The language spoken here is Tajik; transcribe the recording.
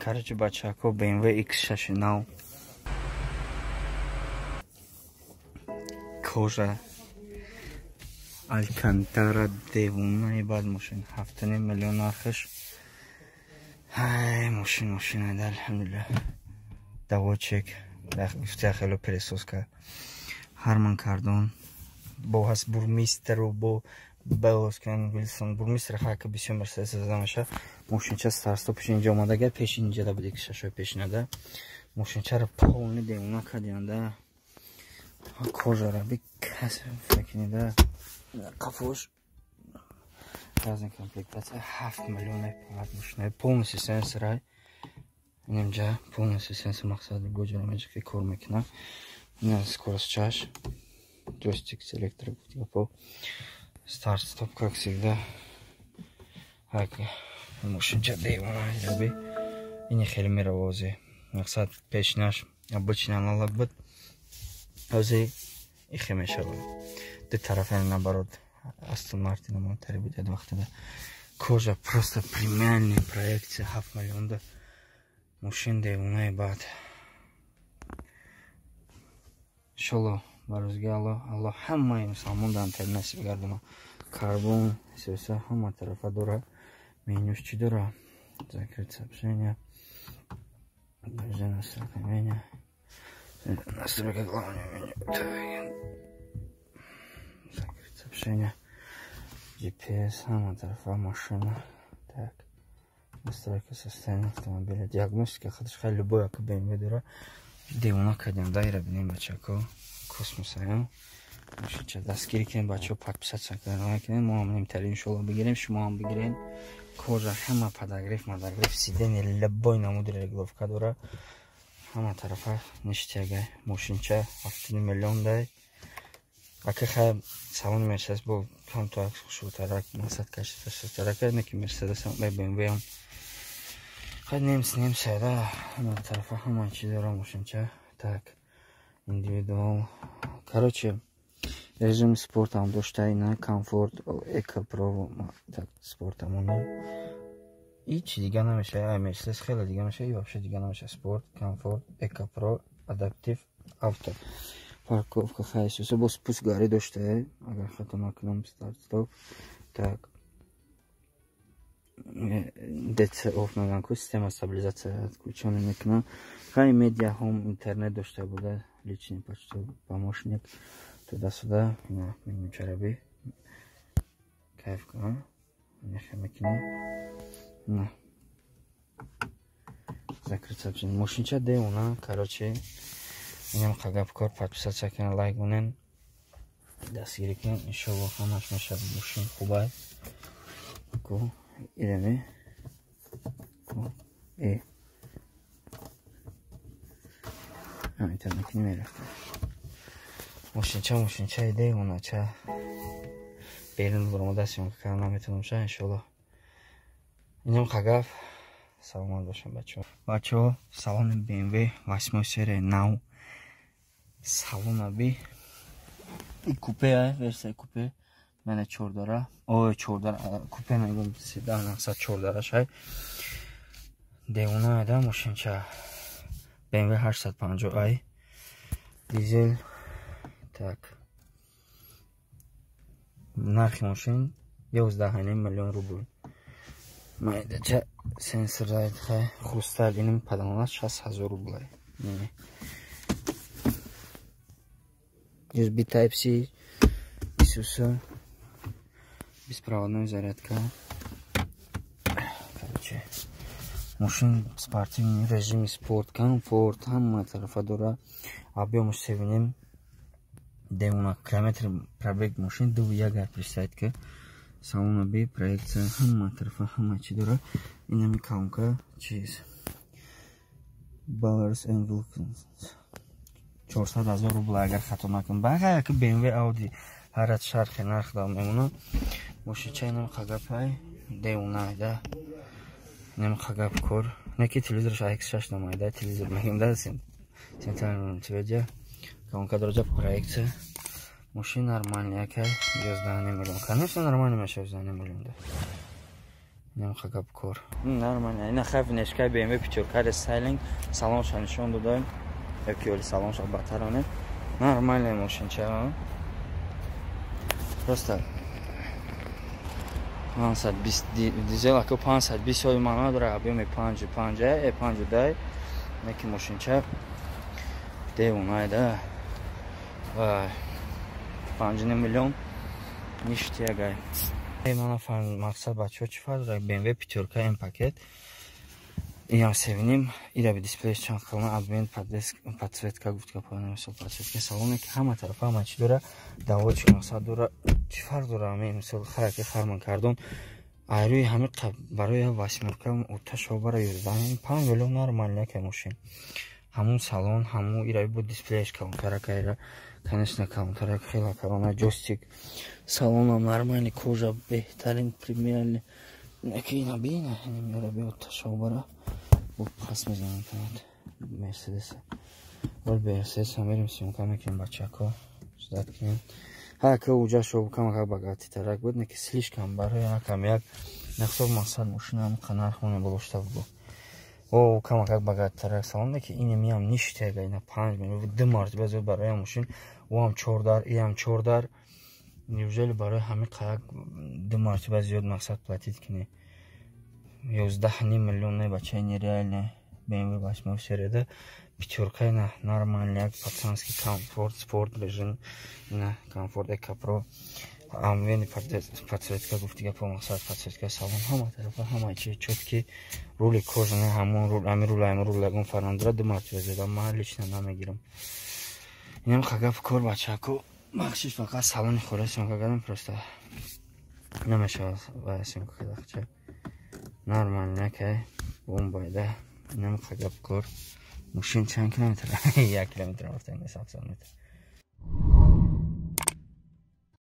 Короче, бачако, BMW X6 нав. Кожа. Алькантара девонаи бад мошин. 7,5 миллион нархаш. Ай, мошин, мошин, айда, алҳамдулиллаҳ. Давочек, гуфта хело присоска. Ҳарман Кардон. Бо ҳаст Бурмистеру, бо Белоскан Вилсон. Бурмистер хака бисёр Мерседес зада меша. Мошинча старт-стопш инҷа омадага, пеш инҷа да буд X6 пешинада. Мошинчаро полни девона кардианда. Кожара би кас фекинида. Қафош. Разни комплектация 7 миллион палат мошина. Полностью сенсорай. Инҷа полностью сенсор мақсад гоҷора меҷа ки кор мекунад. Ина скорость чаш. Джойстик селектор гуфтигапо. Старт стоп как всегда. Так, мошинча девона яби. Ини хеле меравози. Мақсад пешнаш обычный аналог буд. Ҳозир ихе мешавад. Ду тарафа наоборот. Астон Мартин монтари буд як вақтида. Кожа просто премиальная проекция 7 миллион да. Мошин девонаи бад. Иншалло ба рӯзги Аллоҳ, Аллоҳ ҳамаи мусалмон дар антер насиб гардона. Карбон, сеса ҳама тарафа дора. Менюш чӣ дора? Закрыть сообщение. Подожди, настройка меню. Настройка главного меню. Закрыть сообщение. GPS, ҳама тарафа машина. Так. Настройка состояния автомобиля. Диагностика худаш хеле любой як BMW дора. Девона кардем, дайра бинем бачако. Космосаям. Мошинча дастгирӣ кунем бачаҳо, подписаться кунем. Мо ҳам немтари иншоалло бигирем, шумо ҳам бигирен. Кожа ҳама подогрев, модогрев, сиденье любой намуди регулировка дора. Ҳама тарафа ништяга. Мошинча 7 миллион дай. Ака хай салони Мерседес бо камту акс хушрӯтарак, мақсад кашитарак, не ки Мерседес ҳам BMW ҳам. Хай немс, немс айда. Ҳама тарафа ҳама чиз дора мошинча. Так. Индивидуал. Короче, режим спорт ҳам дошта, ина комфорт, эко про, так спорт ҳам онам. Ҳеч дига намеша, ай Мерседес хеле дига меша, и вообще дига намеша. Спорт, комфорт, эко про, адаптив, авто. Парковка хайсуса бо спуск гари дошта, агар хато накунам, старт стоп. Так. DC off меган ку, система стабилизация отключена мекунам. Хай медиа хом интернет дошта буда, личный почтовый помощник туда-сюда. Ина меню чараби. Кайф кунам. Нехе мекунем. На. Закрыть сообщение. Мошинча девона, короче. Инам қагап кор, подписаться кунен, лайк кунен. Дастгирӣ кунен, иншоалло ҳамаш мешавад. Мошин хубай. Ку идеми. Ку э. Интернет намерафта. Мошинча, мошинча девонача. Берун буромада съёмка кардан наметавонам ша, иншоалло. Инам қагап. Саломат бошем бачаҳо. Бачаҳо, салони BMW 8 серияи нав. Салона би и купе, ай версия купе. Мана чордара. Ой, чордара купе мегӯм, седан мақсад чордараш ай. Девона айда мошинча. BMW 850 ай. Дизел. Так. Нархи мошин 11,5 миллион рубл. Майдача сенсор дайд хай. Хрусталь иним паданала 60 000 рубл ай. USB Type-C, Isuzu, беспроводная зарядка. Короче, мошин спортивный режим, спорт, комфорт, ҳама тарафа дора. Объемаш 7,5 девона километр пробег мошин 2,1 гар представить ки. Салона би проекция ҳама тарафа ҳама чи дора. Инами колонка чиз. Bowers and Wilkins. 400 000 рубл агар хато накунам. Баға як BMW Audi ҳарат шархи нарх да мемонад. Мошинча инам қагапай девона да. Инам қагап кор. Неки телевизорш X6 намайда, телевизор мегим да центральный мультимедиа. Колонка дорожа проекция. Мошин нормальный, якай 11 миллион. Конечно, нормальный меша 11 миллион да. Инам гап кор нормально. Ина хай, внешка BMW пятёрка рестайлинг, салонша нишон додаем, ёки оли салонша батароне. Нормальная мошинча, просто 520 дизел, ака, 520 ои ман надора, объёми панҷу панҷа э панҷу дай неки мошинча девонайда. 5,5 миллион ништягай. Мана мақсад, бачаҳо, чӣ фарқ дорад BMW пятёрка М пакет иам севним ираби дисплеяш чанд калона, обмен, подсветка, гуфт мисол, подсветка салоне ки ҳама тарафа ҳама чӣ дора, доводчик мақсад дора. Чӣ фарқ дора? Ҳами мисол хараки Харман Кардон айрӯи ҳами барои восьмёрка оташо бара 11,5 миллион нормально яке мошин, ҳамун салон, ҳамун ираби бо дисплеяш калонтарак, айра, конечно, калонтарак, хела калона, ҷойстик, салонам нормальный, кожа беҳтарин, премиальный. Яки ина бина, ираби оташо бара бо пас мезанам фақат Мерседес. Вол Мерседес мерим, съёмка мекунем, бачако, ждать кунем. Ҳака уҷа шо камака богатый тарак буд, неки слишком барои якам як нақсоб мақсад мошинам нархона болошта буд. О, камакак богатый тарак салон, неки ини миам ништяга. Ина 5 миллион, ду мартиба зиёд барои мошин, ӯам чордар, иам чордар. Неужели барои ҳамин қаяк ду мартиба зиёд мақсад платить кунӣ? 11,5 миллион не, бачаи, нереально. BMW восьмой серияда пятёрка ина нормальный, як пацанский комфорт, спорт режим, ина комфорт, эко про, амвени, подсветка, гуфти гапо, мақсад, подсветка салон, ҳама тарафа ҳама чи чёткий, рули кожаный, ҳамон рул, ами рул, ами рул ягон фарқ надорад, ду мартиба зиёда ман лично намегирам. Инам хагап кор, бачако, бахшиш, фақат салони хора съёмка кардам, просто намешавад ва съёмка кардахча. Нормально кай бомбайда. Инам хагап кор. Мошин чанд километр? 1 километр рафта, 700 метр.